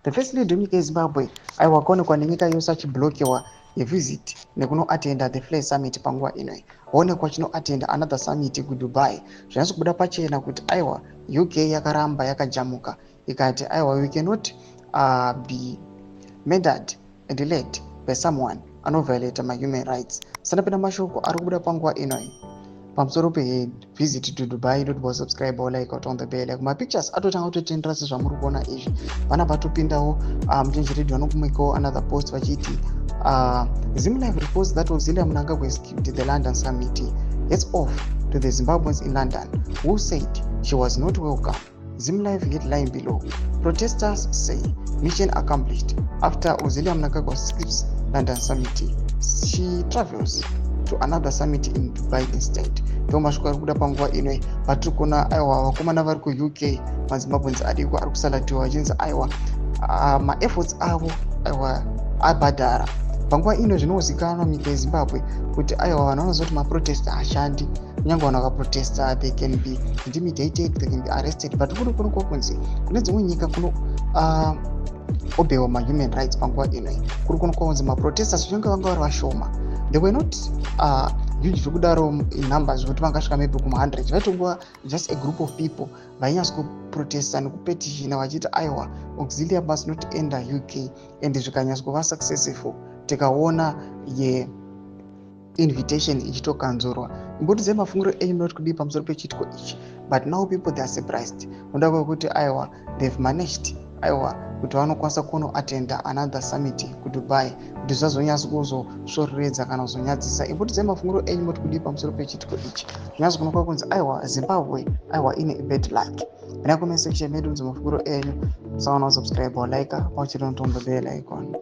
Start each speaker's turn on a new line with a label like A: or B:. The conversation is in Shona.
A: The First Lady wenyika yeZimbabwe aiwa akaonekwa nenyika yose achiblokiwa yevisit nekunoatenda the Flare Summit. Panguva ino waonekwa achinoatenda another summit kuDubai. Zvinatso kubuda pachena kuti aiwa, UK yakaramba yakajamuka, ikati aiwa, we cannot be murdered and led by someone anoviolata mahuman rights. Sanapinda mashoko ari kubuda panguva inoi pamusoro pevisit to Dubai. Ndoti subscribe or like on the bell. Like mapictures atotanga kutotendera sezvamuri kuona izvi. Vana vatopindawo muchange radio, vanokumikawo another post vachiti, "Zim Live reports that Auxilia Mnangagwa skipped the London summit. Hats off to the Zimbabweans in London who said she was not welcome." Zim Live headline below: "Protesters say mission accomplished after Auxilia Mnangagwa skips London summit. She travels to another summit in Dubai instead." Ndo mashoko ari kuda panguva ino patiri kuona aiwa, vakomana vari kuUK, maZimbabweans ariko ari kusalatiwa vachinzi aiwa, maefforts avo aiwa abhadhara. Panguva ino zvinozikanwa munyika yeZimbabwe kuti aiwa, vanhu vanoziva kuti maprotest haashandi. Kunyange vanhu vakaprotesta, they can be intimidated, they can be arrested, but kuri kuno kunzi kune dzimwe nyika kuno obewa mahuman rights. Panguva ino kuri kuno kwakunzi maprotesters, kunyange vanga vari vashoma, they were not huge zvekudaro in numbers zvekuti vangasvika maybe kuma100. Vaitongova just a group of people vainyatso kuprotesta nekupetitiona vachiti aiwa, Auxilia must not enter UK. And zvikanyatso kuva successful, tikaona yeinvitation ichitokanzurwa. Imbotidzai mafungiro enyu, munoti kudii pamusoro pechiitiko ichi? But now people, they are surprised noda kwekuti aiwa, they've managed aiwa kuti vanokwanisa kunoatenda another summit kuDubai, kuti zvazonyatso kuzosvoreredza kana kuzonyadzisa. Imbotidzai mafungiro enyu, moti kudii pamusoro pechiitiko ichi? Zvinyatso kunoka kunzi aiwa, Zimbabwe aiwa ine bad luck. Ina comment section medu, nzi mafungiro enyu. Musaona kusubscribe or like, pauchiri notombo bell icon.